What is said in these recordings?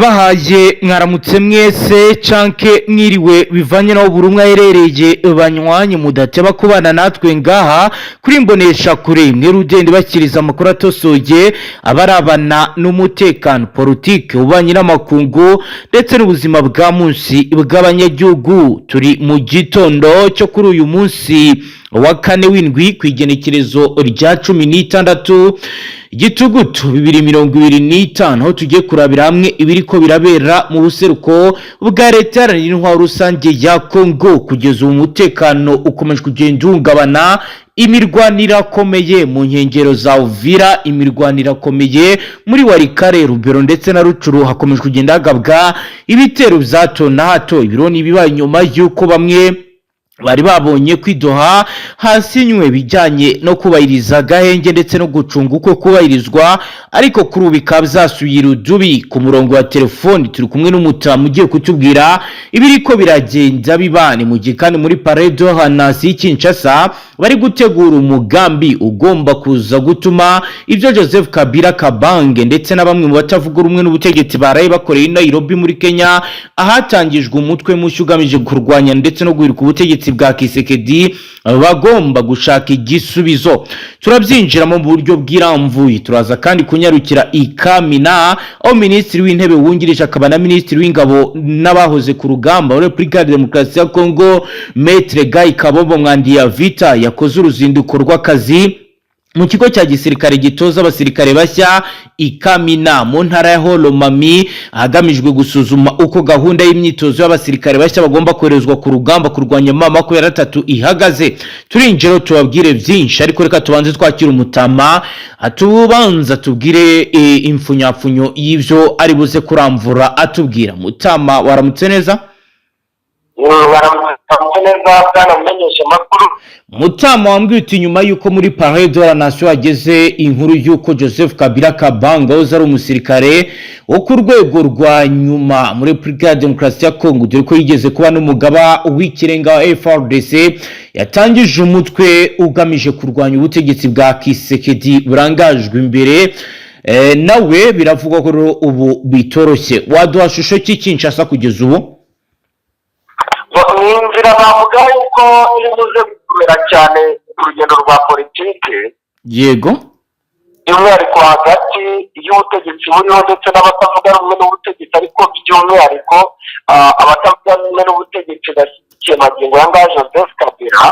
Ndabahaye mwaramutse mwese canke mwiriwe, bivanye naho buri umwe aherereye. Banywanye mudateba kubana natwe ngaha kuri Mbonesha Kure imwe rugenda ibakiriza amakuru atosoye abarabana n'umutekano, politike, ububanyi n'amakungu ndetse n'ubuzima bwa munsi bw'abanyagihugu. Turi mu gitondo cyo kuri uyu munsi wa kane w'indwi, ku igenekerezo rya 16 Gitugutu 2025, aho tugiye kurabira hamwe ibiriko birabera mu buseruko bwa Leta Iharanira Intwaro Rusange ya Kongo. Kugeza ubu umutekano ukomeje kugenda uhungabana, imirwano irakomeye mu nkengero za Uvira, imirwano irakomeye muri Walikale, Rubero ndetse na Rutshuru. Hakomeje kugenda hagabwa ibitero bya hato na hato. Ibiro ibibaye nyuma y'uko bamwe bari babonye kwidoha hasinywe bijyanye no kubahiriza agahenge ndetse no gucunga uko kubahirizwa, ariko kuri ubu bikaba byasubiye irudubi. Ku murongo wa telefoni turi kumwe n'umutamu ugiye kutubwira ibiriko biragenda biba. Ni mu gihe kandi muri Palais de la Nation Kinshasa bari gutegura umugambi ugomba kuza gutuma ibyo Joseph Kabila Kabange ndetse na bamwe mu batavuga rumwe n'ubutegetsi baraye bakoreye i Nairobi muri Kenya, ahatangijwe umutwe mushya ugamije kurwanya ndetse no guhirika ubutegetsi bwa Tshisekedi, bagomba gushaka igisubizo. Turabyinjiramo mu buryo bwiramvuye. Turaza kandi kunyarukira i Kamina, aho Minisitiri w'Intebe wungirije akaba na Minisitiri w'Ingabo n'abahoze ku rugamba wa Repubulika ya Demokarasi ya Kongo, Maître Guy Kabombo Muadiamvita, yakoze uruzinduko rw'akazi mu kigo cya gisirikare gitoza abasirikare bashya i Kamina mu ntara ya Haut-Lomami, ahagamijwe gusuzuma uko gahunda y'imyitozo y'abasirikare bashya bagomba koherezwa ku rugamba kurwanya M23 ihagaze. Turinjira tubabwire byinshi, ariko reka tubanze twakira umutama, atubanza tubwire impfunyapfunyo y'ibyo ari buze kuramvura atubwira. Mutama, waramutse neza? Baramutse neza, bwana mumenyesha amakuru. Mutama, wambwiye uti nyuma y'uko muri Palais de la Nation hageze inkuru y'uko Joseph Kabila Kabange, wahoze ari umusirikare wo ku rwego rwa nyuma muri Repubulika ya Demokarasi ya Kongo, dore ko yigeze kuba n'umugaba w'ikirenga wa FARDC, yatangije umutwe ugamije kurwanya ubutegetsi bwa Tshisekedi burangajwe imbere nawe, biravugwa ko rero ubu bitoroshye. Waduha shusho ki Kinshasa kugeza ubu? Ni inzira navuga yuko iri buze gukomera cyane ku rugendo rwa politiki, by'umwihariko hagati y'ubutegetsi buriho ndetse n'abatavuga rumwe n'ubutegetsi, ariko by'umwihariko abatavuga rumwe n'ubutegetsi bashyigikiye magingo aya ngaya Joseph Kabila.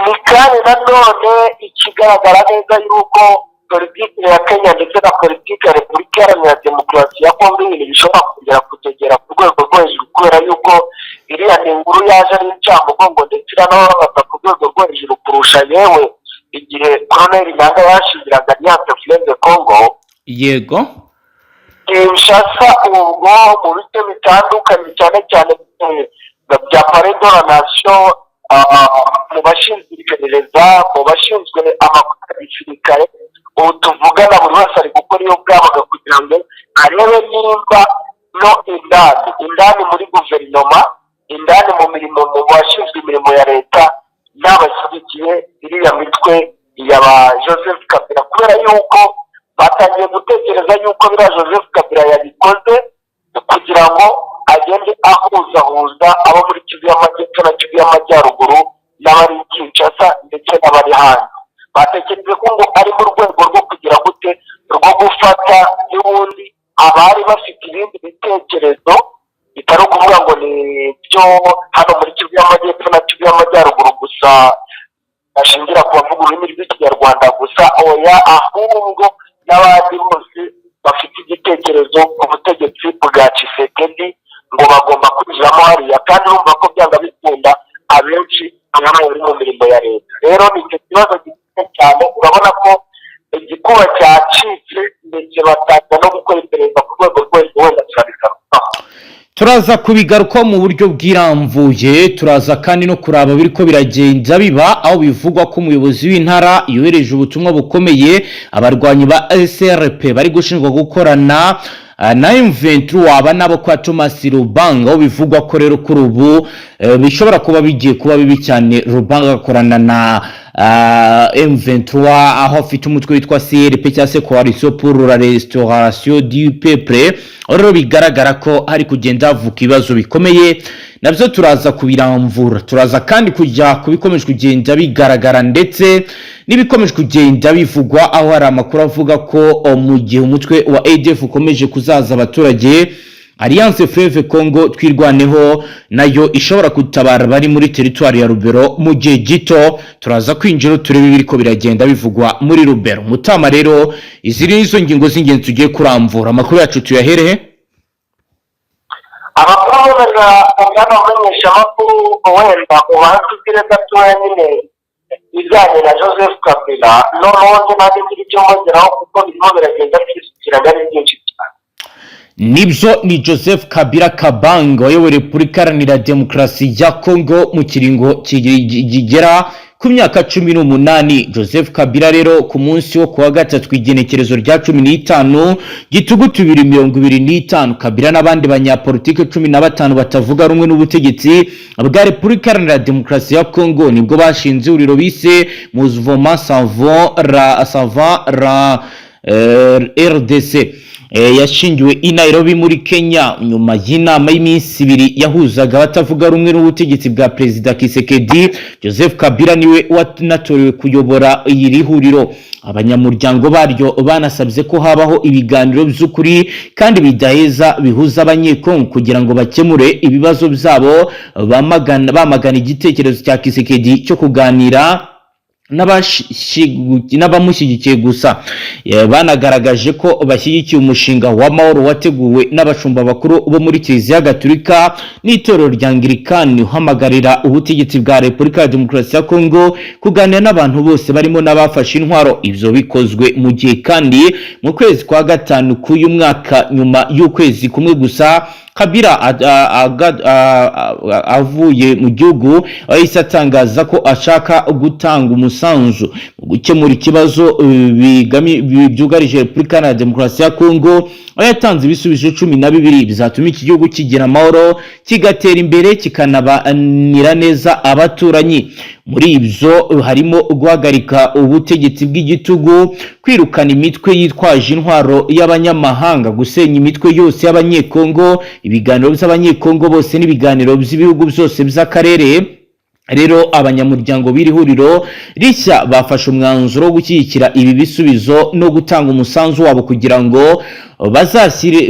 Ni kandi nanone ikigaragara neza yuko politiki ya Kenya ndetse na politiki ya Repubulika Iharanira Demokarasi ya Kongo, ibintu bishobora kongera kugera ku rwego rwo hejuru, kubera yuko iriya ni inkuru yaje ari incamugongo ndetse iranababaza ku rwego rwo hejuru kurusha yewe igihe Koroneli Nanga yashingiraga Alliance Fleuve Congo. Kinshasa ubwo mu bice bitandukanye, cyane cyane bya Palais de la Nation, mu bashinzwe iperereza, mu bashinzwe amakuru ya gisirikare, ubu tuvugana buri wese ari gukora iyo bwabaga kugira ngo arebe nimba no indani indani muri guverinoma, indani mu mirimo, mu bashinzwe imirimo ya leta n'abashyigikiye iriya mitwe ya ba Joseph Kabila, kubera yuko batangiye gutekereza yuko biriya Joseph Kabila yabikoze kugira ngo agende ahuzahuza abo muri Kivu y'Amajyepfo na Kivu y'Amajyaruguru n'abari i Kinshasa ndetse n'abari hanze. Batekereje ko ngo ari mu rwego rwo kugira gute, rwo gufata n'ubundi abari bafite ibindi bitekerezo bitari ukuvuga ngo ni byo hano muri Kivu y'Amajyepfo na Kivu y'Amajyaruguru gusa, bashingira ku bavuga ururimi rw'Ikinyarwanda gusa, oya, ahubwo n'abandi bose bafite igitekerezo ku butegetsi bwa Tshisekedi ngo bagomba kwinjiramo hariya. Kandi urumva ko byanga bikunda abenshi aba bari mu mirimo ya leta. Rero ni icyo kibazo gikomeye cyane. Urabona ko igikuba cyacitse, ndetse batangira no gukora iperereza ku rwego rwo hejuru. Wenda turabigarukaho. Turaza kubigarukaho mu buryo bwirambuye. Turaza kandi no kuraba biriko biragenda biba, aho bivugwa ko umuyobozi w'intara yohereje ubutumwa bukomeye abarwanyi ba SRP bari gushinjwa gukorana na M23, waba nabo kwa Thomas Lubanga, aho bivugwa ko rero kuri ubu bishobora kuba bigiye kuba bibi cyane, Lubanga agakorana na M23, aho afite umutwe witwa CRP cyangwa se Coalition pour la Restauration du Peuple. Aho rero bigaragara ko hari kugenda havuka ibibazo bikomeye, nabyo turaza kubiramvura. Turaza kandi kujya ku bikomeje kugenda bigaragara ndetse n'ibikomeje kugenda bivugwa, aho hari amakuru avuga ko mu gihe umutwe wa ADF ukomeje kuzaza abaturage, Alliance Fleuve Congo Twirwaneho nayo ishobora gutabara bari muri teritwari ya Rubero mu gihe gito. Turaza kwinjira turebe ibiriko biragenda bivugwa muri Rubero. Mutama, rero izi ni izo ngingo z'ingenzi tugiye kuramvura. Amakuru yacu tuyaherehe? Amakuru wenda amenyesha amakuru, wenda ubanza ubwire gatoya nyine ibijyanye na Joseph Kabila, noneho nze nanjye ngira icyo mbongeraho, kuko birimo biragenda byisukiranya ari byinshi cyane. Nibyo, ni Joseph Kabila Kabange wayoboye Repubulika Iharanira Demokarasi ya Kongo mu kiringo kigera ku myaka 18. Joseph Kabila rero, ku munsi wo kuwa gatatu, igenekerezo rya 15 Gitugutu 2025, Kabila n'abandi banyapolitike 15 batavuga rumwe n'ubutegetsi bwa Repubulika Iharanira Demokarasi ya Kongo nibwo bashinze ihuriro bise Mouvement Sauvons la RDC, yashingiwe i Nairobi muri Kenya, nyuma y'inama y'iminsi 2 yahuzaga abatavuga rumwe n'ubutegetsi bwa Perezida Tshisekedi. Joseph Kabila niwe wanatorewe kuyobora iri huriro. Abanyamuryango baryo banasabye ko habaho ibiganiro by'ukuri kandi bidaheza bihuza Abanyekongo kugira ngo bakemure ibibazo byabo, bamagana igitekerezo cya Tshisekedi cyo kuganira n'abamushyigikiye gusa. Banagaragaje ko bashyigikiye umushinga w'amahoro wateguwe n'abashumba bakuru bo muri Kiliziya Gatulika n'itorero rya Anglikani, uhamagarira ubutegetsi bwa Repubulika ya Demokarasi ya Kongo kuganira n'abantu bose barimo n'abafashe intwaro. Ibyo bikozwe mu gihe kandi mu kwezi kwa gatanu k'uyu mwaka, nyuma y'ukwezi kumwe gusa Kabila avuye mu gihugu, yahise atangaza ko ashaka gutanga umusanzu mu gukemura ikibazo byugarije Repubulika Iharanira Demokarasi ya Kongo, aho yatanze ibisubizo 12 bizatuma iki gihugu kigira amahoro, kigatera imbere, kikanabanira neza abaturanyi. Muri ibyo harimo guhagarika ubutegetsi bw'igitugu, kwirukana imitwe yitwaje intwaro y'abanyamahanga, gusenya imitwe yose y'Abanyekongo, ibiganiro by'Abanyekongo bose n'ibiganiro by'ibihugu byose by'akarere. Rero abanyamuryango b'iri huriro rishya bafashe umwanzuro wo gushyigikira ibi bisubizo no gutanga umusanzu wabo kugira ngo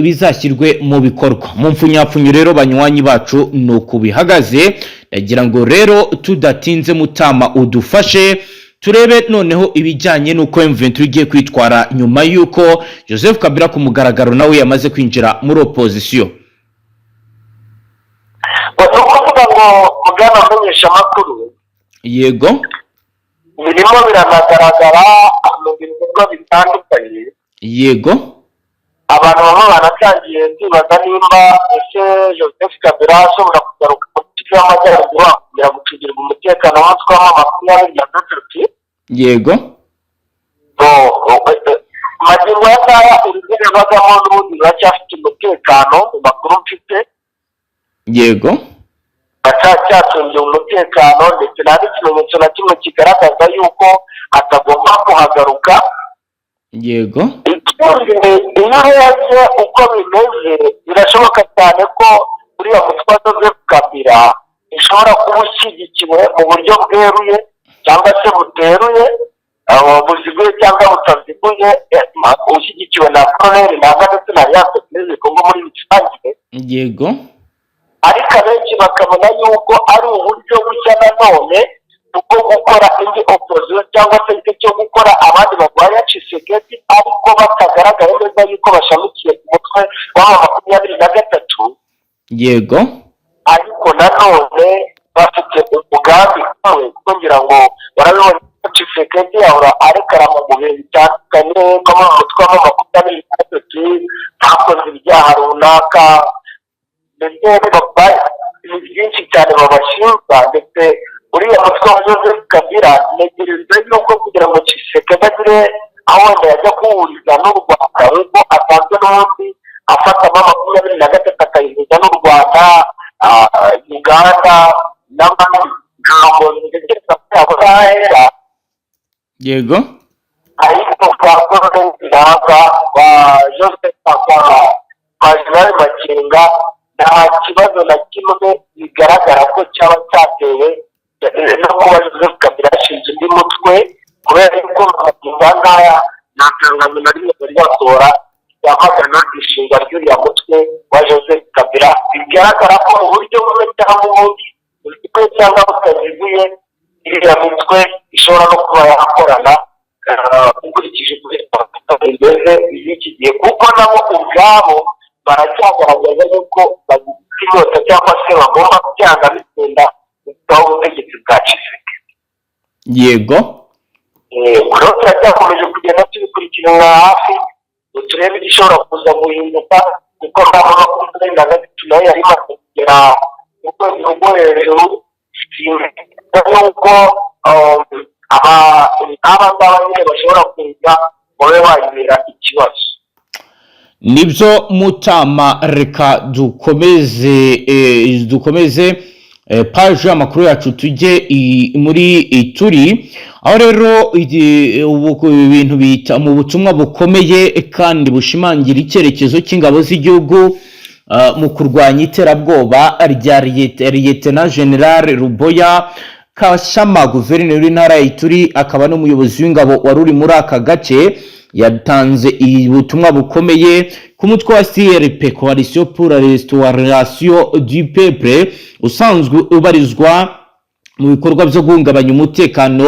bizashyirwe mu bikorwa. Mu mfunyapfunyo rero, banywanyi bacu, ni uku bihagaze. Ndagira ngo rero tudatinze, Mutama, udufashe turebe noneho ibijyanye n'uko M23 igiye kwitwara nyuma y'uko Joseph Kabila ku mugaragaro nawe yamaze kwinjira muri opozisiyo. Ni ukuvuga ngo, bwana amenyesha amakuru, Yego. birimo biranagaragara mu bikorwa bitandukanye. Abantu bamwe banatangiye kwibaza nimba ese Joseph Kabila ashobora kugaruka mu Kivu y'Amajyaruguru akongera gucungirwa umutekano w'umutwe wa M23. Magingo aya ngaya, urugo yabagamo n'ubundi ruracyafite umutekano mu makuru mfite. Baracyacungiwe umutekano, ndetse nta n'ikimenyetso na kimwe kigaragaza yuko atagomba kuhagaruka. Ikindi, iyo urebye uko bimeze, birashoboka cyane ko uriya mutwe wa Joseph Kabila ushobora kuba ushyigikiwe mu buryo bweruye cyangwa se buteruye, buziguye cyangwa butaziguye, ushyigikiwe na Colonel Nanga ndetse na Alliance Fleuve Congo muri rusange. Ariko abenshi bakabona yuko ari uburyo bushya nanone bwo gukora indi opposition, cyangwa se icyo cyo gukora abandi barwanya Tshisekedi ariko batagaragara neza yuko bashamikiye ku mutwe wa M23. Ariko nanone bafite umugambi umwe, kuko ngira ngo barabibona ko Tshisekedi ahora arekarama mu bihe bitandukanye ko mu mutwe wa M23 bakoze ibyaha runaka, ndetse ni byinshi cyane babashinja. Ndetse uriya mutwe wa Joseph Kabila, ntegereza yuko kugira ngo Tshisekedi agire aho wenda yajya kuwuhuriza n'u Rwanda, nk'uko asanzwe n'ubundi afatamo M23 akayihuza n'u Rwanda, Uganda n'abandi, ntabwo ntekereza ko yabona ahera. Yego. Ariko kwa Corneille Nangaa, kwa Joseph, kwa General Makenga, nta kibazo na kimwe bigaragara ko cyaba cyatewe no kuba Joseph Kabila yashinze undi mutwe, kubera yuko magingo aya ngaya nta tangazo na rimwe bari basohora ryamagana ishinga ry'uriya mutwe wa Joseph Kabila. Bigaragara ko mu buryo bumwe cyangwa ubundi, buziguye cyangwa butaziguye, iriya mitwe ishobora no kuba yakorana, ukurikije uko bimeze y'iki gihe, kuko nabo ubwabo baracyagaragaza yuko bagifite inyota cyangwa se bagomba byanga bikunda gukuraho ubutegetsi bwa Tshisekedi. Rero turacyakomeje kugenda tubikurikirana hafi ngo turebe igishobora kuza guhinduka, kuko ntabwo makumyabiri na gatatu nayo yari imaze kugera ku rwego rwo hejuru. Nuko aba ngaba nyine bashobora kuza ngo babe bayibera ikibazo. Nibyo mutama, reka dukomeze page y'amakuru yacu, tujye muri Ituri, aho rero ubu ibintu bita mu butumwa bukomeye kandi bushimangira icyerekezo cy'ingabo z'igihugu mu kurwanya iterabwoba rya Lieutenant General Ruboya Kashama, guverineri w'intara ya Ituri akaba n'umuyobozi w'ingabo wari uri muri aka gace, yatanze ubutumwa bukomeye ku mutwe wa CRP, Coalition pour la Restauration du Peuple, usanzwe ubarizwa mu bikorwa byo guhungabanya umutekano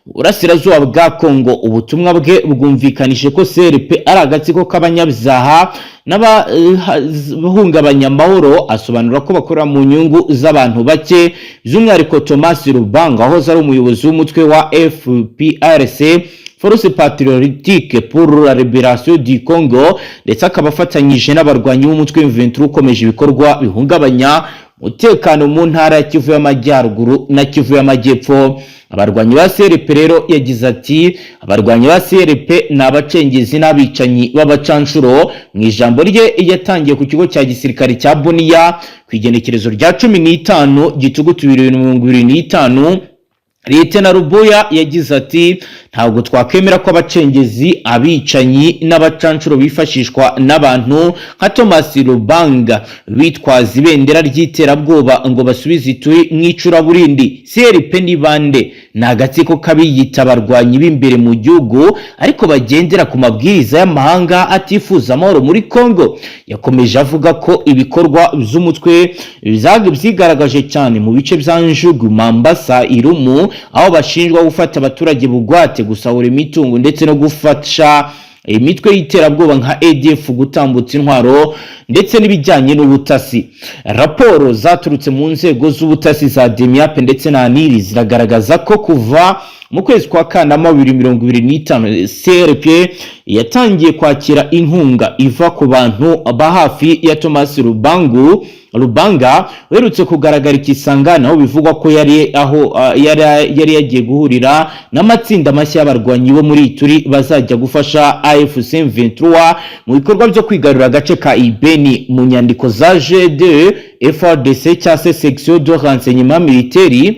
mu burasirazuba bwa Kongo. Ubutumwa bwe bwumvikanije ko CRP ari agatsiko k'abanyabyaha n'abahungabanya amahoro, asobanura ko bakora mu nyungu z'abantu bake, by'umwihariko Thomas Lubanga wahoze ari umuyobozi w'umutwe wa FPRC, Force Patriotique pour la Libération du Congo, ndetse akaba afatanyije n'abarwanyi b'umutwe M23 ukomeje ibikorwa bihungabanya umutekano mu ntara ya Kivu y'Amajyaruguru na Kivu y'Amajyepfo. Abarwanyi ba CRP rero, yagize ati: "Abarwanyi ba CRP ni abacengezi n'abicanyi b'abacanshuro." Mu ijambo rye yatangiye ku kigo cya gisirikare cya Bunia ku igenekerezo rya 15 Gitugutu 2025, Leta Rubuya yagize ati: "Ntabwo twakwemera ko abacengezi, abicanyi n'abacanshuro bifashishwa n'abantu nka Thomas Lubanga bitwaza ibendera ry'iterabwoba ngo basubize Ituri mu icuraburindi. CRP ni bande? Ni agatsiko k'abiyita abarwanyi b'imbere mu gihugu ariko bagendera ku mabwiriza y'amahanga atifuza amahoro muri Congo." Yakomeje avuga ko ibikorwa by'umutwe byigaragaje cyane mu bice bya Njugu, Mambasa, Irumu, aho bashinjwa gufata abaturage bugwate, gusahura imitungo ndetse no gufasha imitwe y'iterabwoba nka ADF gutambutsa intwaro ndetse n'ibijyanye n'ubutasi. Raporo zaturutse mu nzego z'ubutasi za DEMIAP ndetse na ANIR ziragaragaza ko kuva mu kwezi kwa Kanama 2025, CRP yatangiye kwakira inkunga iva ku bantu ba hafi ya Thomas Rubangu Lubanga, uherutse kugaragara ikisangana, aho bivugwa ko yari aho yari yagiye guhurira n'amatsinda mashya y'abarwanyi bo muri Ituri bazajya gufasha AFC M23 mu bikorwa byo kwigarurira agace ka Ibeni. Mu nyandiko za GD FARDC cyangwa se section de renseignement militaire,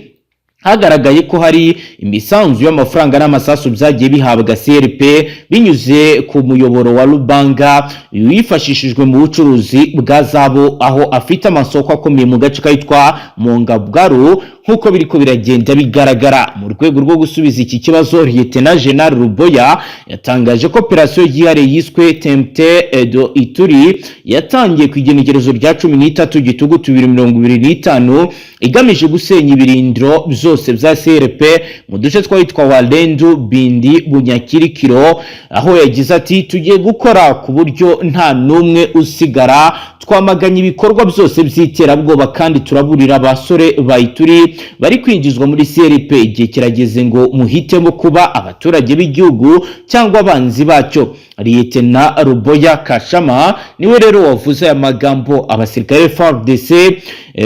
hagaragaye ko hari imisanzu y'amafaranga n'amasasu byagiye bihabwa CRP binyuze ku muyoboro wa Lubanga, wifashishijwe mu bucuruzi bwa zabo, aho afite amasoko akomeye mu gace kitwa Mongabwaru, nk'uko biriko biragenda bigaragara. Mu rwego rwo gusubiza iki kibazo, Lieutenant General Ruboya yatangaje ko operasiyo yihariye yiswe Tempête de Ituri yatangiye ku igenekerezo rya 13 Gitugutu 2025, igamije gusenya ibirindiro byose bya CRP mu duce twahitwa Walendu, Bindi, Bunyakirikiro, aho yagize ati: "Tugiye gukora ku buryo nta n'umwe usigara. Twamaganye ibikorwa byose by'iterabwoba kandi turaburira abasore ba Ituri bari kwinjizwa muri CRP. Igihe kirageze ngo muhitemo kuba abaturage b'igihugu cyangwa abanzi bacyo." Lieutenant Ruboya Kashama niwe rero wavuze aya magambo. Abasirikare FARDC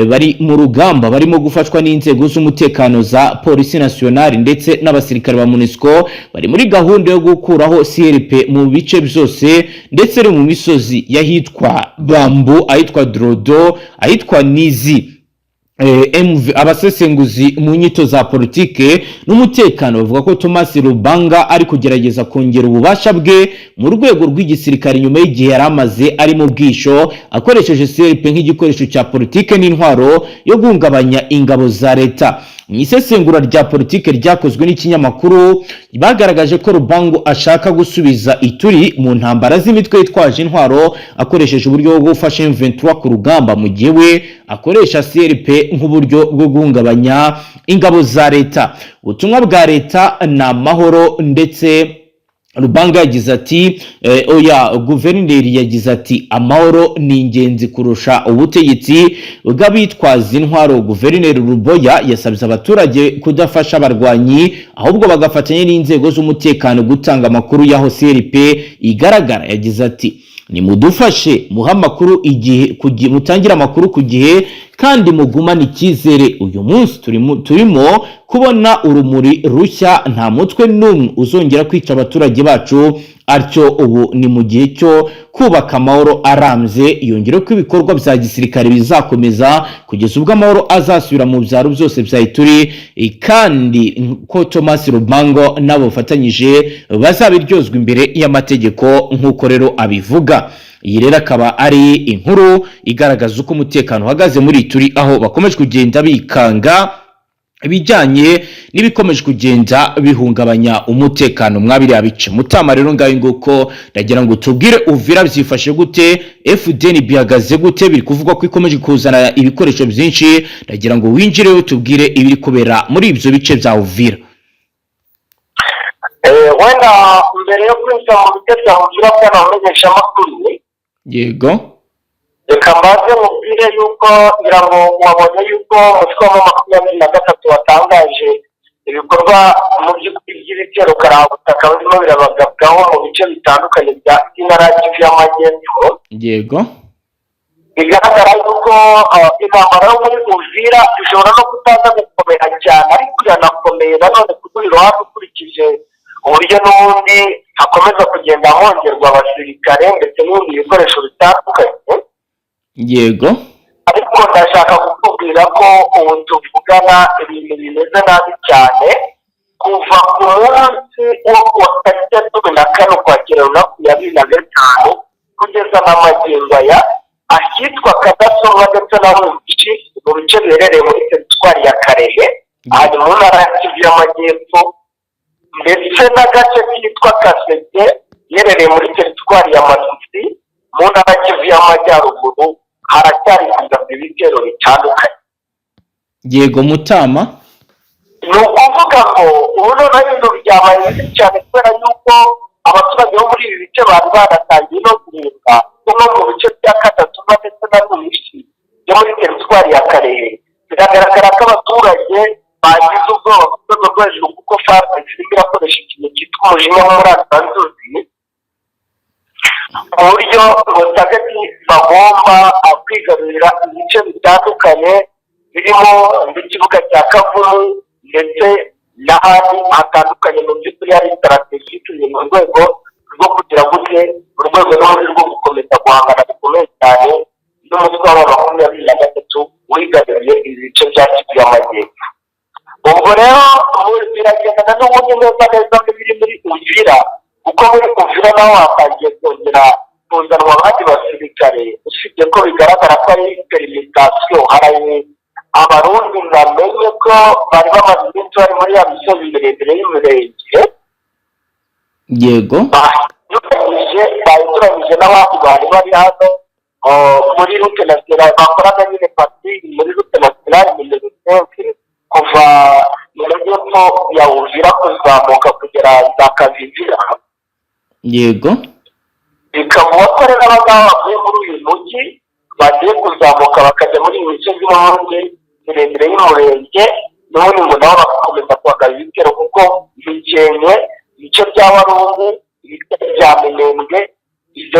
bari mu rugamba barimo gufashwa n'inzego z'umutekano za Polisi Nationale ndetse n'abasirikare ba MONUSCO, bari muri gahunda yo gukuraho CRP mu bice byose ndetse no mu misozi y'ahitwa Bambu, ahitwa Drodo, ahitwa Nizi. MV abasesenguzi mu nyito za politike n'umutekano bavuga ko Thomas Lubanga ari kugerageza kongera ububasha bwe mu rwego rw'igisirikare nyuma y'igihe yari amaze ari mu bwisho, akoresheje CRP nk'igikoresho cya politike n'intwaro yo guhungabanya ingabo za leta. Mu isesengura rya politike ryakozwe n'ikinyamakuru, bagaragaje ko Rubango ashaka gusubiza Ituri mu ntambara z'imitwe yitwaje intwaro akoresheje uburyo bwo gufasha M23 ku rugamba, mu gihe we akoresha CRP nk'uburyo bwo guhungabanya ingabo za leta. Ubutumwa bwa leta ni amahoro. Ndetse Rubanga yagize ati oya, guverineri yagize ati: "Amahoro ni ingenzi kurusha ubutegetsi bw'abitwaza intwaro." Guverineri Ruboya yasabye abaturage kudafasha abarwanyi, ahubwo bagafatanya n'inzego z'umutekano gutanga amakuru y'aho CRP igaragara. Yagize ati: "Nimudufashe, muhe amakuru igihe, mutangire amakuru ku gihe kandi mugumane icyizere. Uyu munsi turimo kubona urumuri rushya. Nta mutwe n'umwe uzongera kwica abaturage bacu." Atyo ubu ni mu gihe cyo kubaka amahoro arambye. Yongera ko ibikorwa bya gisirikare bizakomeza kugeza ubwo amahoro azasubira mu byaro byose bya Ituri, kandi ko Thomas Rubango n'abo bafatanyije bazabiryozwa imbere y'amategeko, nk'uko rero abivuga. Iyi rero akaba ari inkuru igaragaza uko umutekano uhagaze muri Ituri, aho bakomeje kugenda bikanga ibijyanye n'ibikomeje kugenda bihungabanya umutekano mwabiriya bice. Mutama, rero ngayo nguko, ndagira ngo tubwire Uvira byifashe gute, FDN bihagaze gute? Biri kuvugwa ko ikomeje kuzana ibikoresho byinshi. Ndagira ngo winjireyo tubwire ibiri kubera muri ibyo bice bya Uvira. Wenda mbere yo kwinjira mu bice bya Uvira, bwana mumenyeshamakuru, reka mbaze mubwire yuko ngira ngo wabonye yuko umutwe wa 23 watangaje ibikorwa mu by'ukuri by'ibitero karabutaka birimo birabagabwaho mu bice bitandukanye bya intara ya Kivu y'Amajyepfo. Bigaragara yuko intambara yo muri Uvira ishobora no kutaza gukomera cyane, ariko iranakomeye nanone ku rundi ruhande, ukurikije uburyo n'ubundi hakomeza kugenda hongerwa abasirikare ndetse n'ibindi bikoresho bitandukanye. Ariko ndashaka kukubwira ko ubu tuvugana ibintu bimeze nabi cyane. Kuva ku munsi wo kuwa tariki ya 14 Ukwakira 2025 kugeza na magingo aya, ahitwa Kadasomwa ndetse na Rumbishi, mu bice biherereye muri teritwari ya Karehe, aha ni mu ntara ya Kivu y'Amajyepfo, ndetse n'agace kitwa Kaseke iherereye muri teritwari ya Masisi mu ntara ya Kivu y'Amajyaruguru, haracyari kugabwa ibitero bitandukanye. Yego mutama. Ni ukuvuga ngo ubu noneho ibintu byabaye bibi cyane, kubera yuko abaturage bo muri ibi bice bari banatangiye no guhunga. No mu bice bya Kadatuma ndetse na Rumishi byo muri teritwari ya Karehe, biragaragara ko abaturage bagize ubwoba ku rwego rwo hejuru, kuko FARDC irimo irakoresha ikintu cyitwa umujinya w'umuranduranzuzi, ku buryo ngo target bagomba kwigarurira ibice bitandukanye birimo n'ikibuga cya Kavumu ndetse n'ahandi hatandukanye. Mu by'ukuri hari stratégie ituye mu rwego rwo kugira gute, mu rwego n'ubundi rwo gukomeza guhangana bikomeye cyane n'umutwe wa 23 wigaruriye ibi bice bya Kivu y'Amajyepfo. Ubwo rero biragendana n'ubundi neza neza n'ibiri muri Uvira, kuko muri Uvira naho hatangiye kongera kuzanwa abandi basirikare, usibye ko bigaragara ko ari permutation. Hari Abarundi bamenye ko bari bamaze iminsi bari muri ya misozi miremire y'Umurenge. Bahinduranyije n'abandi bari bari hano muri route nationale, bakoraga nyine patrouille muri route nationale numéro 5, kuva mu majyepfo ya Uvira kuzamuka kugera za Kavivira. Bikavuga ko rero abangaba bavuye muri uyu mujyi bagiye kuzamuka bakajya muri iyi misozi n'ubundi miremire y'Umurenge, n'ubundi ngo nabo bagakomeza kuhagaba ibitero, kuko Mikenke, ibice bya Warungu, ibice bya Minembwe, ibyo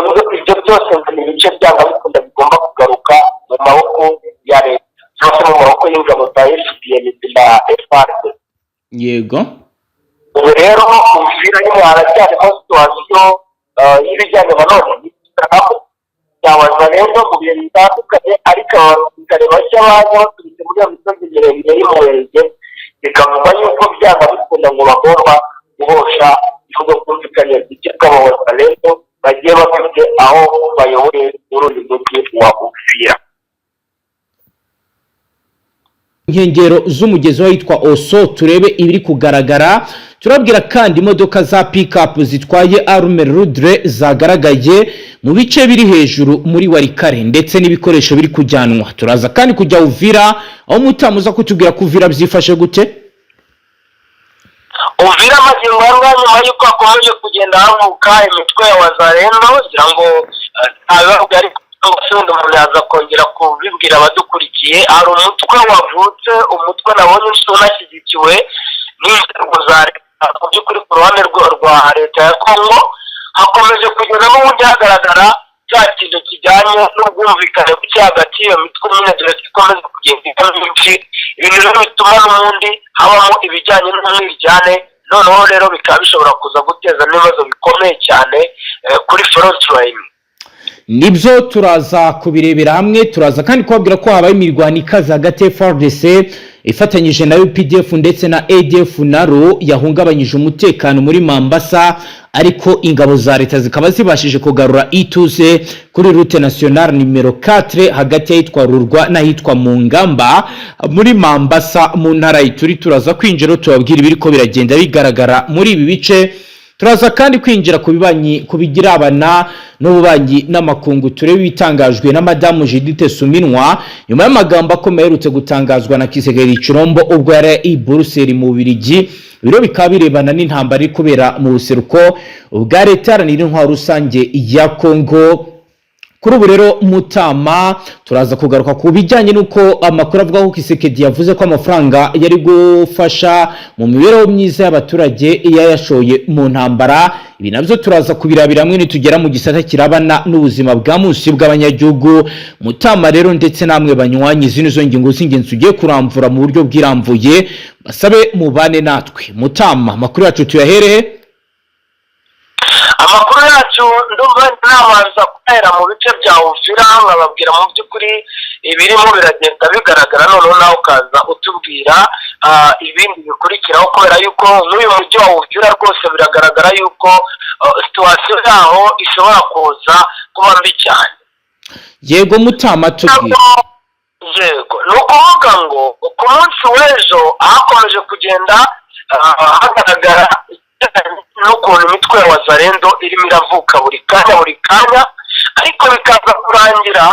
byose ngo ni ibice byanga bikunda bigomba kugaruka mu maboko ya leta cyangwa se mu maboko y'ingabo za FDNB na FARDC. Ubu rero Uvira nyine haracyarimo situation y'ibijyanye nanone n'aho byabaza rero mu bihe bitandukanye, ariko abasirikare bashya baje baturutse muri muri iyo misozi miremire y'Umurenge, bikavuga yuko byanga bikunda ngo bagomba guhosha ibihugu byumvikanye duke tw'Abawazalendo bagiye bafite aho bayoboye muri uyu mujyi wa Uvira. Inkengero z'umugezi w'ahitwa Oso, turebe ibiri kugaragara. Turabwira kandi imodoka za pick-up zitwaye armes lourdes zagaragaye mu bice biri hejuru muri Walikale, ndetse n'ibikoresho biri kujyanwa. Turaza kandi kujya Uvira, aho mutamuza kutubwira ko Uvira byifashe gute. Uvira magingo aya ngaya, nyuma y'uko hakomeje kugenda havuka imitwe ya Wazalendo, ngira ngo ntabibabwiye, ariko cyangwa se wenda umuntu yaza kongera kubibwira abadukurikiye, hari umutwe wavutse, umutwe nabonye unashyigikiwe n'inzego za leta. Mu by'ukuri, ku ruhande rwa leta ya Kongo hakomeje kugenda n'ubundi hagaragara cya kintu kijyanye n'ubwumvikane buke hagati y'iyo mitwe nyine, dore ko ikomeza kugenda iba myinshi. Ibintu rero bituma n'ubundi habamo ibijyanye n'umwiryane, noneho rero bikaba bishobora kuza guteza n'ibibazo bikomeye cyane kuri front line. Nibyo, turaza kubirebera hamwe. Turaza kandi kubabwira ko habaye imirwano ikaze hagati ya FARDC ifatanyije na UPDF ndetse na ADF NALU, yahungabanyije umutekano muri Mambasa, ariko ingabo za leta zikaba zibashije kugarura ituze kuri route nationale nimero 4, hagati y'ahitwa Rurwa n'ahitwa Mungamba muri Mambasa mu ntara y'Ituri. Turaza kwinjira tubabwira ibiriko biragenda bigaragara muri ibi bice. Turaza kandi kwinjira ku bibanyi, ku bigirabana n'ububanyi n'amakungu, turebe ibitangajwe na Madamu Judith Suminwa nyuma y'amagambo akomeye aherutse gutangazwa na Tshisekedi Tshilombo ubwo yari i Buruseli mu Bubiligi. Biro bikaba birebana n'intambara iri kubera mu buseruko bwa Leta Iharanira Intwaro Rusange ya Kongo. Kuri ubu rero, Mutama, turaza kugaruka ku bijyanye n'uko amakuru avuga ko Tshisekedi yavuze ko amafaranga yari gufasha mu mibereho myiza y'abaturage yayashoye mu ntambara. Ibi nabyo turaza kubirabira hamwe nitugera mu gisata kirabana n'ubuzima bwa munsi bw'abanyagihugu. Mutama rero, ndetse namwe banywanyi, zino zo ngingo z'ingenzi tugiye kuramvura mu buryo bwirambuye, basabe mubane natwe. Mutama, amakuru yacu tuyahereye? Amakuru yacu ndumva nabanza guhera mu bice bya Uvira, nkababwira mu by'ukuri ibirimo biragenda bigaragara, noneho nawe ukaza utubwira ibindi bikurikiraho, kubera yuko nk'uyu mujyi wa Uvira rwose biragaragara yuko situation yaho ishobora kuza kuba mbi cyane. Yego Mutama, tubwire. Yego, ni ukuvuga ngo ku munsi w'ejo hakomeje kugenda hagaragara n'ukuntu imitwe ya Wazalendo irimo iravuka buri kanya buri kanya, ariko bikaza kurangira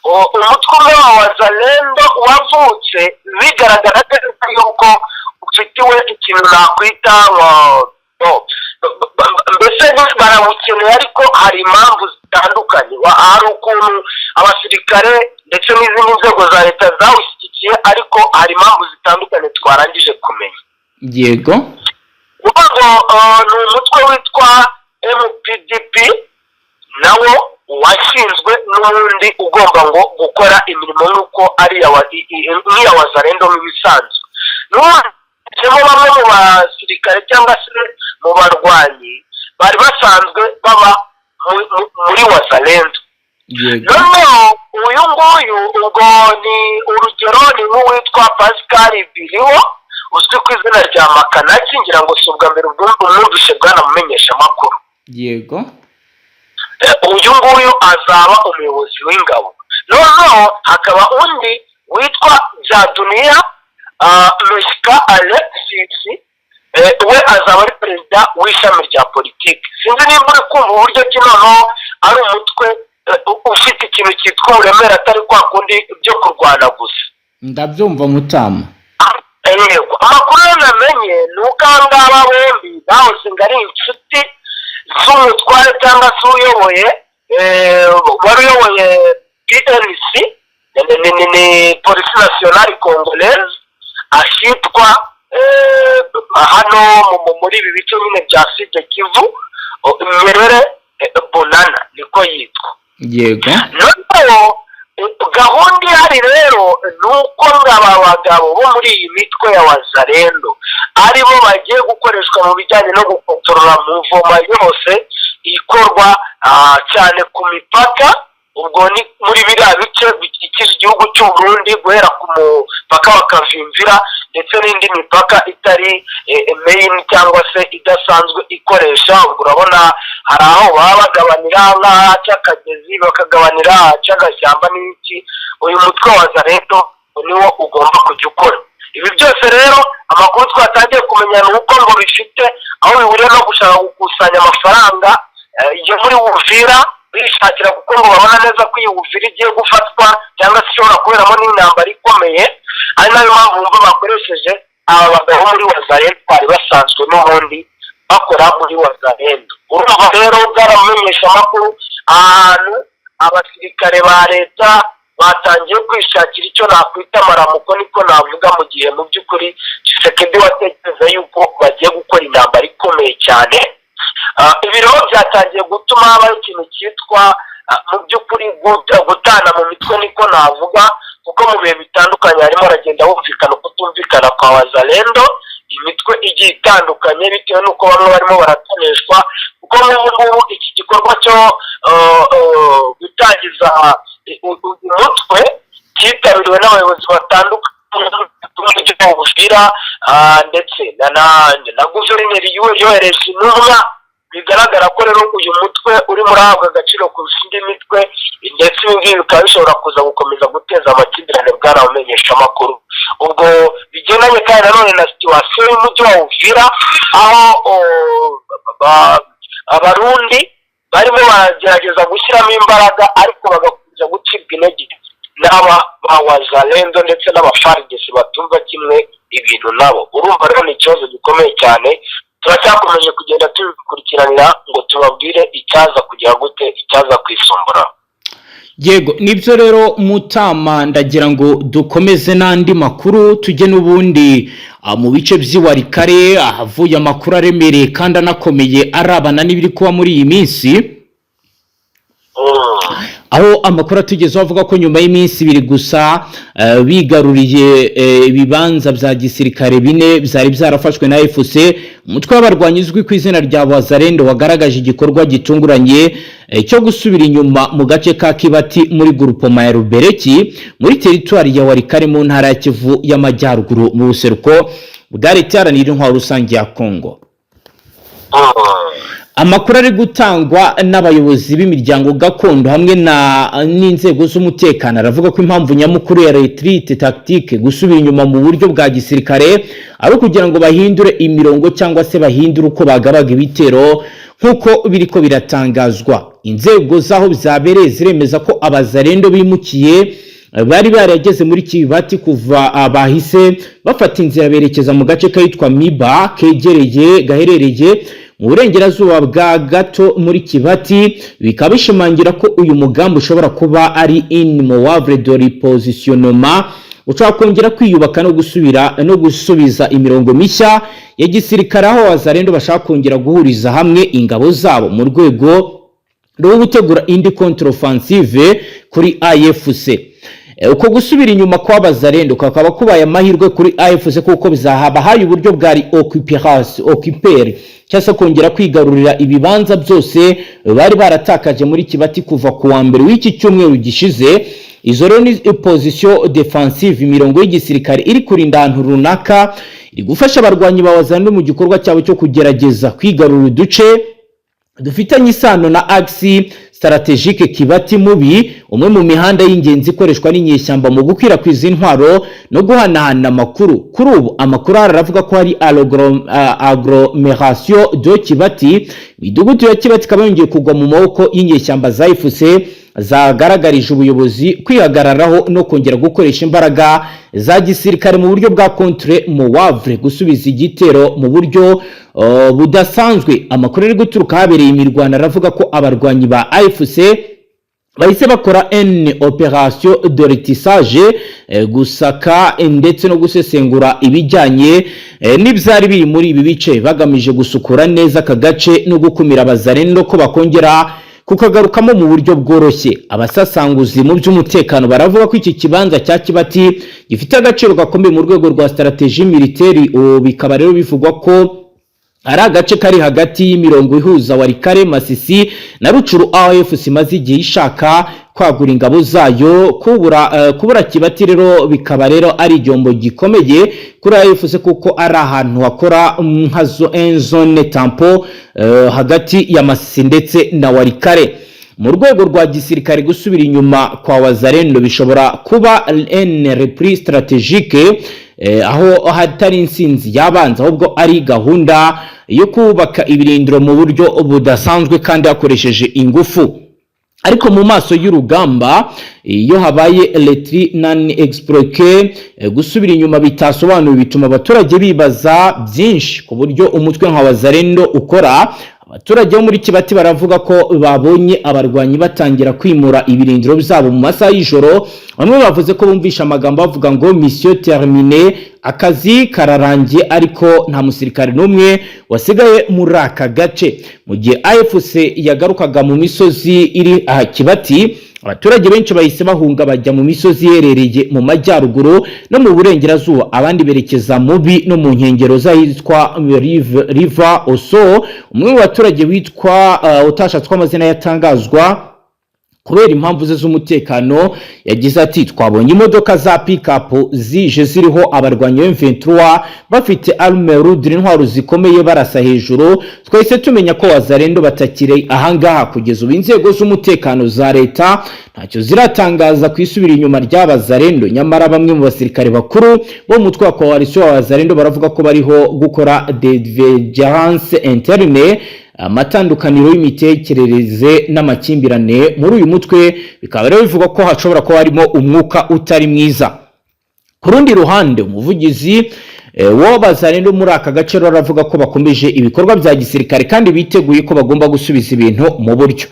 umutwe umwe wa Wazalendo wavutse bigaragara neza yuko ufitiwe ikintu nakwita mbese barawukeneye, ariko hari impamvu zitandukanye. Hari ukuntu abasirikare ndetse n'izindi nzego za leta zawushyigikiye, ariko hari impamvu zitandukanye twarangije kumenya. Kuvuga ngo ni umutwe witwa MPDP, nawo washinzwe n'ubundi ugomba ngo gukora imirimo nk'uko ari nk'iya Wazalendo nk'ibisanzwe, n'ubu bamwe mu basirikare cyangwa se mu barwanyi bari basanzwe baba muri Wazalendo. Noneho uyu nguyu, ubwo ni urugero, ni nk'uwitwa Pascal Biriho uzwi ku izina rya Makanaki. Ngira ngo si ubwa mbere umwumvishe, bwanamumenyesha amakuru. Uyu nguyu azaba umuyobozi w'ingabo. Noneho hakaba undi witwa Byaduniya Mesika Alexis, we azaba ari perezida w'ishami rya politiki. Sinzi nimba uri kumva uburyo ki noneho ari umutwe ufite ikintu cyitwa uburemere, atari kwa kundi byo kurwana gusa. Ndabyumva, Mutama. Yego, amakuru yo namenye ni uko aba ngaba bombi bahoze ngo ari inshuti z'umutware cyangwa se uyoboye, wari uyoboye PNC, ni Police Nationale Congolaise, ahitwa hano muri ibi bice nyine bya Sud Kivu, Nyerere Bonana niko yitwa. Noneho gahunda ihari rero ni uko ngo aba bagabo bo muri iyi mitwe ya Wazalendo aribo bagiye gukoreshwa mu bijyanye no gukontorora mouvement yose ikorwa cyane ku mipaka. Ubwo ni muri biriya bice bikikije igihugu cy'u Burundi, guhera ku Mupaka wa Kavimvira ndetse n'indi mipaka itari main cyangwa se idasanzwe ikoresha. Ubwo urabona hari aho baba bagabanira nk'ahaca akagezi, bakagabanira ahaca agashyamba n'iki. Uyu mutwe wa Wazalendo niwo ugomba kujya ukora ibi byose. Rero amakuru twatangiye kumenya ni uko ngo bifite aho bihuriye no gushaka gukusanya amafaranga yo muri Uvira bishakira, kuko ngo babona neza ko iyi Uvira igiye gufatwa cyangwa se ishobora kuberamo n'intambara ikomeye, ari nayo mpamvu bumva bakoresheje aba bagabo muri Wazalendo bari basanzwe n'ubundi bakora muri Wazalendo. Urumva rero, bwaramumenyesha amakuru, ahantu abasirikare ba leta batangiye kwishakira icyo nakwita amaramuko, niko navuga, mu gihe mu by'ukuri Tshisekedi watekereza yuko bagiye gukora intambara ikomeye cyane. Ibi rero byatangiye gutuma habaho ikintu cyitwa mu by'ukuri gutana mu mitwe, niko navuga, kuko mu bihe bitandukanye harimo haragenda humvikana ukutumvikana kwa Wazalendo, imitwe igiye itandukanye, bitewe n'uko bamwe barimo baratoneshwa, kuko nk'ubu ngubu iki gikorwa cyo gutangiza umutwe cyitabiriwe n'abayobozi batandukanye Uvira, ndetse na guverineri yohereje intumwa. Bigaragara ko rero uyu mutwe urimo urahabwa agaciro kurusha indi mitwe, ndetse ibi ngibi bikaba bishobora kuza gukomeza guteza amakimbirane, bwarabamenyesha amakuru. Ubwo bigendanye kandi nanone na situation y'umujyi wa Uvira, aho Abarundi barimo baragerageza gushyiramo imbaraga, ariko bagakomeza gucibwa intege n'aba ba Wazalendo ndetse n'aba FARDC batumva kimwe ibintu nabo. Urumva rero ni ikibazo gikomeye cyane. Turacyakomeje kugenda tubikurikiranira ngo tubabwire icyaza kugira gute, icyaza kwisumbura. Yego, nibyo rero Mutama, ndagira ngo dukomeze n'andi makuru, tujye n'ubundi mu bice by'i Walikale, ahavuye amakuru aremereye kandi anakomeye arabana n'ibiri kuba muri iyi minsi, aho amakuru atugezeho avuga ko nyuma y'iminsi 2 gusa bigaruriye ibibanza bya gisirikare bine byari byarafashwe na AFC, umutwe w'abarwanyi uzwi ku izina rya Wazalendo wagaragaje igikorwa gitunguranye cyo gusubira inyuma mu gace ka Kibati muri groupement ya Rubereki, muri teritwari ya Walikale, mu ntara ya Kivu y'Amajyaruguru, mu buseruko bwa Leta Iharanira Intwaro Rusange ya Kongo. Amakuru ari gutangwa n'abayobozi b'imiryango gakondo hamwe na n'inzego z'umutekano aravuga ko impamvu nyamukuru ya retrait tactique, gusubira inyuma mu buryo bwa gisirikare, ari ukugira ngo bahindure imirongo cyangwa se bahindure uko bagabaga ibitero, nk'uko biriko biratangazwa. Inzego z'aho byabereye ziremeza ko Abazalendo bimukiye bari barageze muri Kibati kuva bahise bafata inzira berekeza mu gace kitwa Miba, kegereye gaherereye mu burengerazuba bwa gato muri Kibati, bikaba bishimangira ko uyu mugambi ushobora kuba ari une manœuvre de repositionnement, ushobora kongera kwiyubaka no gusubira no gusubiza imirongo mishya ya gisirikare, aho Wazalendo bashaka kongera guhuriza hamwe ingabo zabo mu rwego rwo gutegura indi contre-offensive kuri AFC. Uko gusubira inyuma kw'Abazalendo kakaba kubaye amahirwe kuri AFC, kuko bizahabahaye uburyo bwa occupation occuper, cyangwa se kongera kwigarurira ibibanza byose bari baratakaje muri Kibati kuva ku wa mbere w'iki cyumweru gishize. Izo rero ni position défensive, imirongo y'igisirikare iri kurinda ahantu runaka, iri gufasha abarwanyi ba Wazalendo mu gikorwa cyabo cyo kugerageza kwigarurira uduce dufitanye isano na axe stratégique Kibati Mubi, umwe mu mihanda y'ingenzi ikoreshwa n'inyeshyamba mu gukwirakwiza intwaro no guhanahana amakuru. Kuri ubu amakuru ahari aravuga ko hari agglomération de Kibati, imidugudu ya Kibati ikaba yongeye kugwa mu maboko y'inyeshyamba za AFC, zagaragarije ubuyobozi kwihagararaho no kongera gukoresha imbaraga za gisirikare mu buryo bwa contre manœuvre, gusubiza igitero mu buryo budasanzwe. Amakuru ari guturuka ahabereye imirwano aravuga ko abarwanyi ba AFC bahise bakora une opération de ratissage, gusaka ndetse no gusesengura ibijyanye n'ibyari biri muri ibi bice, bagamije gusukura neza aka gace no gukumira Abazalendo ko bakongera kukagarukamo mu buryo bworoshye. Abasasanguzi mu by'umutekano baravuga ko iki kibanza cya Kibati gifite agaciro gakomeye mu rwego rwa stratégie militaire. Ubu bikaba rero bivugwa ko ari agace kari hagati y'imirongo ihuza Walikale, Masisi na Rutshuru, AFC imaze igihe ishaka Kwagura ingabo zayo, kubura Kibati rero bikaba rero ari igihombo gikomeye kuri AFC, kuko ari ahantu hakora nka zone tampon hagati ya Masisi ndetse na Walikale. Mu rwego rwa gisirikare, gusubira inyuma kwa Wazalendo bishobora kuba un repli stratégique, aho hatari insinzi yabanza, ahubwo ari gahunda yo kubaka ibirindiro mu buryo budasanzwe kandi hakoresheje ingufu. Ariko mu maso y'urugamba, iyo habaye retrait non expliqué, gusubira inyuma bitasobanuwe, bituma abaturage bibaza byinshi ku buryo umutwe nka Wazalendo ukora. Abaturage bo muri Kibati baravuga ko babonye abarwanyi batangira kwimura ibirindiro byabo mu masaha y'ijoro. Bamwe bavuze ko bumvisha amagambo bavuga ngo "Mission terminée", akazi kararangiye, ariko nta musirikare n'umwe wasigaye muri aka gace. Mu gihe AFC yagarukaga mu misozi iri aha Kibati, abaturage benshi bahise bahunga, bajya mu misozi iherereye mu majyaruguru no mu burengerazuba, abandi berekeza mubi no mu nkengero z'ahitwa River Oso. Umwe mu baturage witwa utashatswe amazina yatangazwa kubera impamvu ze z'umutekano yagize ati: "Twabonye imodoka za pick-up zije ziriho abarwanyi M23 bafite armes lourdes, intwaro zikomeye, barasa hejuru. Twahise tumenya ko Wazalendo batakiri ahangaha." Kugeza ubu inzego z'umutekano za leta ntacyo ziratangaza ku isubira inyuma ry'Abazalendo. Nyamara bamwe mu basirikare bakuru bo mu mutwe wa coalition wa Wazalendo baravuga ko bariho gukora divergence interne, amatandukaniro y'imitekerereze n'amakimbirane muri uyu mutwe. Bikaba rero bivugwa ko hashobora kuba harimo umwuka utari mwiza. Ku rundi ruhande, umuvugizi wo Bazalendo muri aka gace rero aravuga ko bakomeje ibikorwa bya gisirikare kandi biteguye ko bagomba gusubiza ibintu mu buryo.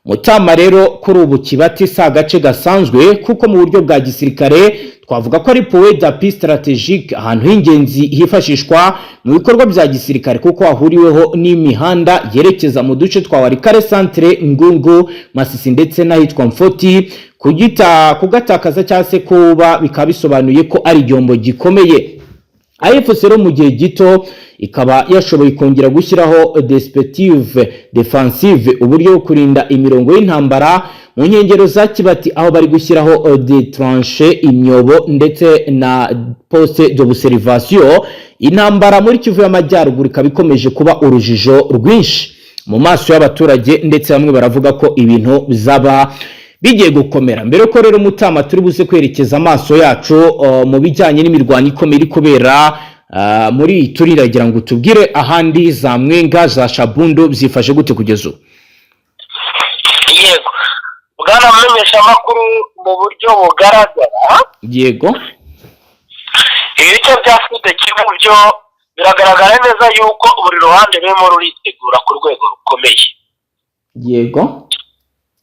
Mutama, rero kuri ubu Kibati si agace gasanzwe, kuko mu buryo bwa gisirikare twavuga ko ari point d'appui stratégique, ahantu h'ingenzi hifashishwa mu bikorwa bya gisirikare, kuko hahuriweho n'imihanda yerekeza mu duce twa Walikale centre, Ngungu, Masisi ndetse n'ahitwa Mfoti. Kugita, kugatakaza cyangwa se kuba, bikaba bisobanuye ko ari igihombo gikomeye. AFC rero mu gihe gito ikaba yashoboye kongera gushyiraho dispositif défensif, uburyo bwo kurinda imirongo y'intambara mu nkengero za Kibati, aho bari gushyiraho des tranchées, imyobo ndetse na poste d'observation. Intambara muri Kivu y'Amajyaruguru ikaba ikomeje kuba urujijo rwinshi mu maso y'abaturage, ndetse bamwe baravuga ko ibinbizaba bigiye gukomera. Mbere ko rero, Mutama, turi buze kwerekeza amaso yacu mu bijyanye n'imirwano ikomeye iri kubera muri iyi, turiragira ngo tubwire ahandi za Mwenga, za Shabundu byifashe gute kugeza ubu? Yego, bwana mumenyeshamakuru, mu buryo bugaragara, ibice bya Sud Kivu byo biragaragara neza yuko buri ruhande rurimo ruritegura ku rwego rukomeye.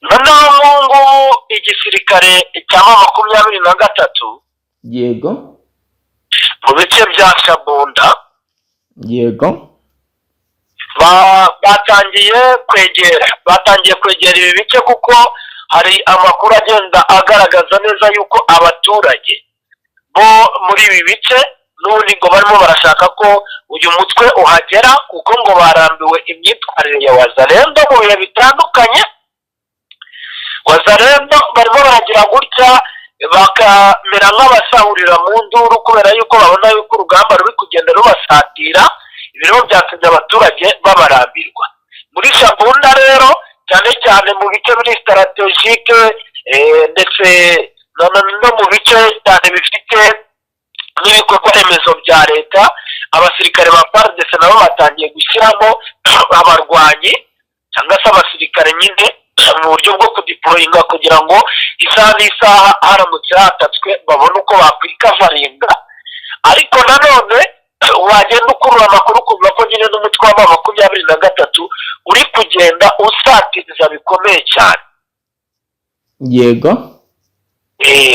Noneho nk'ubu ngubu igisirikare cya M23 mu bice bya Shabunda batangiye kwegera ibi bice, kuko hari amakuru agenda agaragaza neza yuko abaturage bo muri ibi bice n'ubundi ngo barimo barashaka ko uyu mutwe uhagera, kuko ngo barambiwe imyitwarire ya Wazalendo mu bihe bitandukanye. Wazalendo barimo baragira gutya bakamera nk'abasahurira mu nduru, kubera yuko babona yuko urugamba ruri kugenda rubasatira. Ibirimo byatumye abaturage babarambirwa. Muri Shabunda rero, cyane cyane mu bice biri stratégique, ndetse no mu bice cyane bifite n'ibikorwa remezo bya leta, abasirikare ba FARDC nabo batangiye gushyiramo abarwanyi cyangwa se abasirikare nyine mu buryo bwo kudeployinga, kugira ngo isaha n'isaha haramutse hatatswe babone uko bakwikavaringa. Ariko nanone wagenda ukurura amakuru ukumva ko nyine n'umutwe wa M23 uri kugenda usatiriza bikomeye cyane.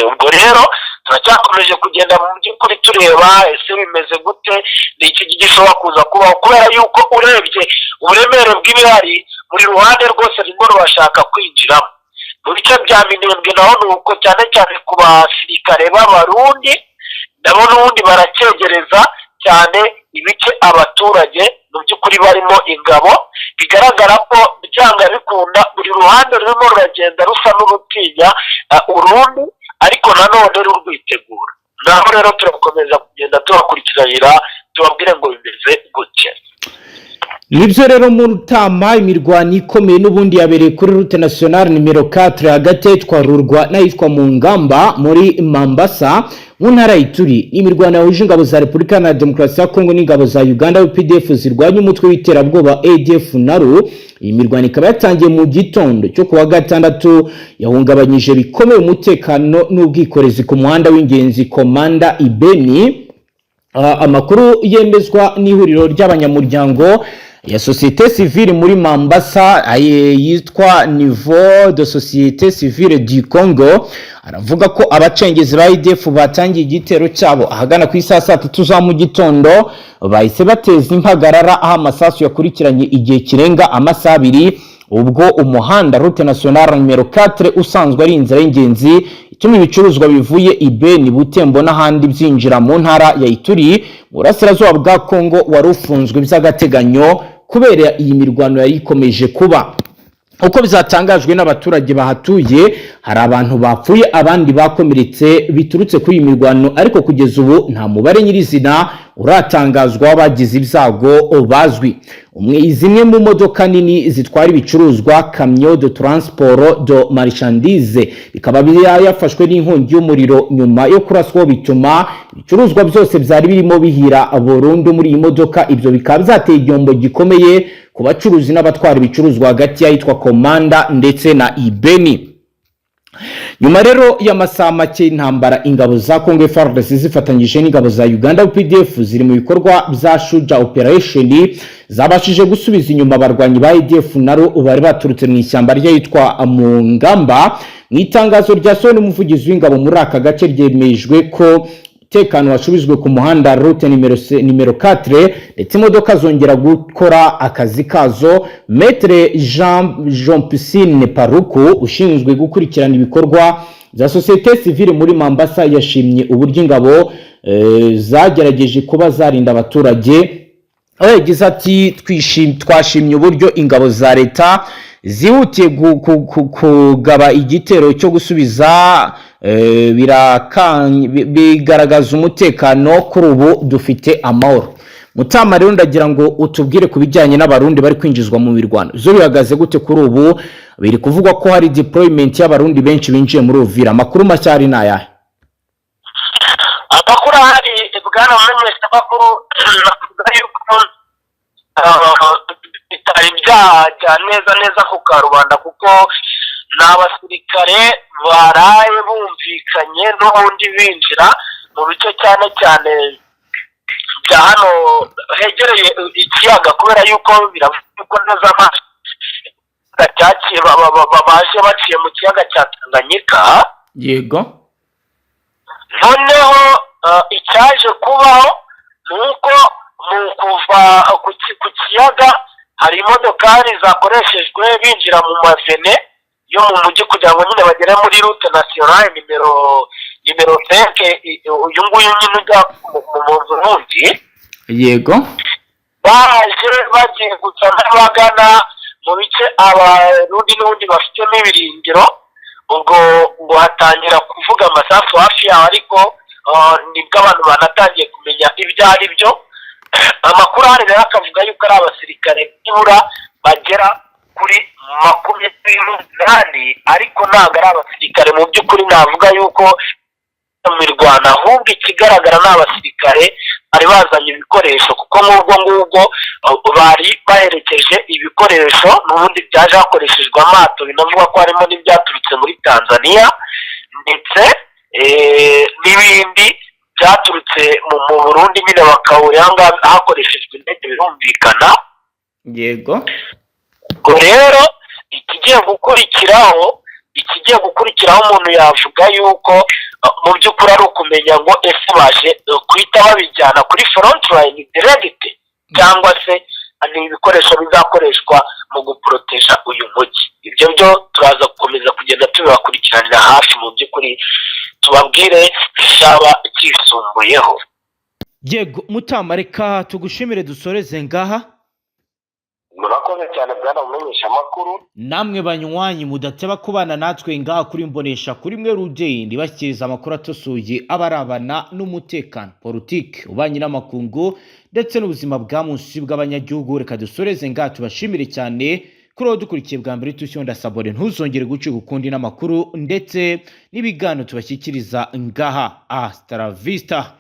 Ubwo rero turacyakomeje kugenda mu by'ukuri tureba ese bimeze gute, ni iki gishobora kuza kubaho, kubera yuko urebye uburemere bw'ibihari, buri ruhande rwose rurimo rurashaka kwinjiramo. Mu bice bya Minembwe naho ni uko, cyane cyane ku basirikare b'Abarundi, nabo n'ubundi baracyegereza cyane ibice abaturage mu by'ukuri barimo ingabo. Bigaragara ko byanga bikunda buri ruhande rurimo ruragenda rusa n'urutinya urundi, ariko nanone rurwitegura. Naho rero turakomeza kugenda tubakurikiranira, tubabwire ngo bimeze gutya. Nibyo rero Mutama, imirwano ikomeye n'ubundi yabereye kuri route nationale nimero 4, hagati y'ahitwa Rurwa n'ahitwa mu Ngamba muri Mambasa mu ntara ya Ituri. Imirwano yahuje ingabo za Repubulika na Demokarasi ya Kongo n'ingabo za Uganda UPDF zirwanya umutwe w'iterabwoba ADF NALU. Iyi mirwano ikaba yatangiye mu gitondo cyo kuwa gatandatu, yahungabanyije bikomeye umutekano n'ubwikorezi ku muhanda w'ingenzi Komanda Ibeni. Amakuru yemezwa n'ihuriro ry'abanyamuryango ya société civile muri Mambasa yitwa Niveau de Société Civile du Congo aravuga ko abacengezi ba ADF batangiye igitero cyabo ahagana ku isaha 3 za mu gitondo. Bahise bateza impagarara aho amasasu yakurikiranye igihe kirenga amasaha 2, ubwo umuhanda route nationale nimero 4 usanzwe ari inzira y'ingenzi ituma ibicuruzwa bivuye i Beni, Butembo n'ahandi byinjira mu ntara ya Ituri mu burasirazuba bwa Kongo wari ufunzwe by'agateganyo kubera iyi mirwano yari ikomeje kuba. Uko bizatangajwe n'abaturage bahatuye, hari abantu bapfuye, abandi bakomeretse biturutse kuri iyi mirwano, ariko kugeza ubu nta mubare nyirizina uratangazwa w'abagize ibyago bazwi. Umwe, zimwe mu modoka nini zitwara ibicuruzwa, camion de transport de marchandise, bikaba yafashwe n'inkongi y'umuriro nyuma yo kuraswaho, bituma ibicuruzwa byose byari birimo bihira burundu muri iyi modoka. Ibyo bikaba byateye igihombo gikomeye ku bacuruzi n'abatwara ibicuruzwa hagati y'ahitwa Komanda ndetse na Ibeni. Nyuma rero y'amasaha make y'intambara, ingabo za Congo FARDC zifatanyije n'ingabo za Uganda UPDF ziri mu bikorwa bya Shuja Operation zabashije gusubiza inyuma abarwanyi ba ADF NALU bari baturutse mu ishyamba ry'ahitwa mu Ngamba. Mu itangazo ryasohowe n'umuvugizi w'ingabo muri aka gace, ryemejwe ko umutekano wasubijwe ku muhanda route nimero 4, ndetse imodoka zongera gukora akazi kazo. Maître Jean Jean Piscine Paruku, ushinzwe gukurikirana ibikorwa bya société civile muri Mambasa, yashimye uburyo ingabo zagerageje kuba zarinda abaturage, aho yagize ati: "Twashimye uburyo ingabo za leta zihutiye kugaba igitero cyo gusubiza bigaragaza umutekano. Kuri ubu dufite amahoro." Mutama, rero ndagira ngo utubwire ku bijyanye n'Abarundi bari kwinjizwa mu mirwano. Zo bihagaze gute kuri ubu? Biri kuvugwa ko hari deployment y'Abarundi benshi binjiye muri Uvira. Amakuru mashya ari ni ayahe? Amakuru ahari, bwana mumenyeshamakuru, navuga yuko bitari byajya neza neza ku karubanda, kuko ni abasirikare baraye bumvikanye n'ubundi binjira mu bice cyane cyane bya hano hegereye ikiyaga, kubera yuko biravugwa neza amazi cyakiye baje baciye mu kiyaga cya Tanganyika. Noneho icyaje kubaho ni uko mu kuva ku kiyaga hari imodokari zakoreshejwe binjira mu mavene yo mu mujyi kugira ngo nyine bagere muri route nationale nimero 5, uyu nguyu nyine ujya mu Burundi. Baje bagiye gusa nk'abagana mu bice Abarundi n'ubundi bafitemo ibirindiro. Ubwo ngo hatangira kuvuga amasasu hafi yaho, ariko nibwo abantu banatangiye kumenya ibyo ari byo. Amakuru ahari rero akavuga yuko ari abasirikare nibura bagera kuri 28, ariko ntabwo ari abasirikare mu by'ukuri navuga yuko mu mirwano, ahubwo ikigaragara ni abasirikare bari bazanye ibikoresho, kuko nk'ubwo ngubwo bari baherekeje ibikoresho n'ubundi byaje hakoreshejwe amato. Binavuga ko harimo n'ibyaturutse muri Tanzania ndetse n'ibindi byaturutse mu Burundi nyine, bakahurira aha ngaha hakoreshejwe indege, birumvikana. Ubwo rero ikigiye gukurikiraho umuntu yavuga yuko mu by'ukuri ari ukumenya ngo ese baje guhita babijyana kuri front line direct, cyangwa se ni ibikoresho bizakoreshwa mu guporoteja uyu mujyi. Ibyo byo turaza gukomeza kugenda tubibakurikiranira hafi, mu by'ukuri tubabwire icyaba cyisumbuyeho. Yego Mutama, reka tugushimire, dusoreze ngaha. Murakoze cyane, bwana mumenyesha amakuru. Namwe banywanyi mudateba kubana natwe ngaha kuri Mbonesha kuri mwe rugendo bashyikiriza amakuru atosoye abarabana n'umutekano, politiki, ububanyi n'amakungu ndetse n'ubuzima bwa munsi bw'abanyagihugu. Reka dusoreze ngaha, tubashimire cyane kuri uwo dukurikiye bwa mbere. Tushyonda s'abonner, ntuzongere gucika ukundi n'amakuru ndetse n'ibiganiro tubashyikiriza ngaha. Hasta la vista.